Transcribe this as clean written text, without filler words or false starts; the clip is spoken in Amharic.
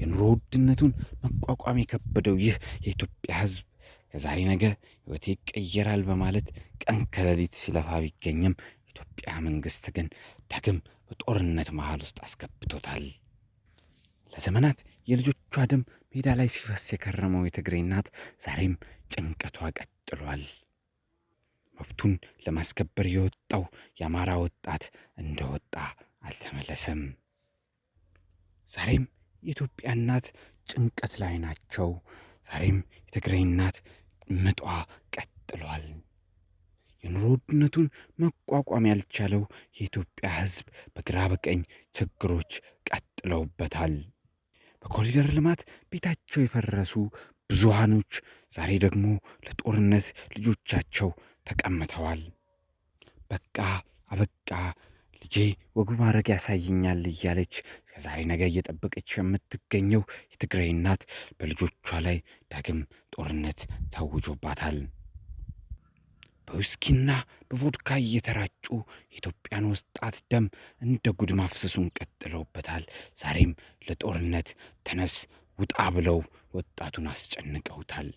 የኑሮ ውድነቱን መቋቋም የከበደው ይህ የኢትዮጵያ ሕዝብ ከዛሬ ነገ ሕይወቴ ይቀየራል በማለት ቀን ከሌሊት ሲለፋ ቢገኝም የኢትዮጵያ መንግስት ግን ዳግም በጦርነት መሃል ውስጥ አስገብቶታል። ለዘመናት የልጆቿ ደም ሜዳ ላይ ሲፈስ የከረመው የትግራይ እናት ዛሬም ጭንቀቷ ቀጥሏል። መብቱን ለማስከበር የወጣው የአማራ ወጣት እንደወጣ አልተመለሰም። ዛሬም የኢትዮጵያ እናት ጭንቀት ላይ ናቸው። ዛሬም የትግራይ እናት ምጧ ቀጥሏል። የኑሮ ውድነቱን መቋቋም ያልቻለው የኢትዮጵያ ሕዝብ በግራ በቀኝ ችግሮች ቀጥለውበታል። በኮሪደር ልማት ቤታቸው የፈረሱ ብዙሃኖች ዛሬ ደግሞ ለጦርነት ልጆቻቸው ተቀምተዋል። በቃ አበቃ ልጄ ወግ ማድረግ ያሳየኛል እያለች ከዛሬ ነገ እየጠበቀች የምትገኘው የትግራይ እናት በልጆቿ ላይ ዳግም ጦርነት ታውጆባታል። በዊስኪና በቮድካ እየተራጩ የኢትዮጵያን ወጣት ደም እንደ ጉድ ማፍሰሱን ቀጥለውበታል። ዛሬም ለጦርነት ተነስ ውጣ ብለው ወጣቱን አስጨንቀውታል።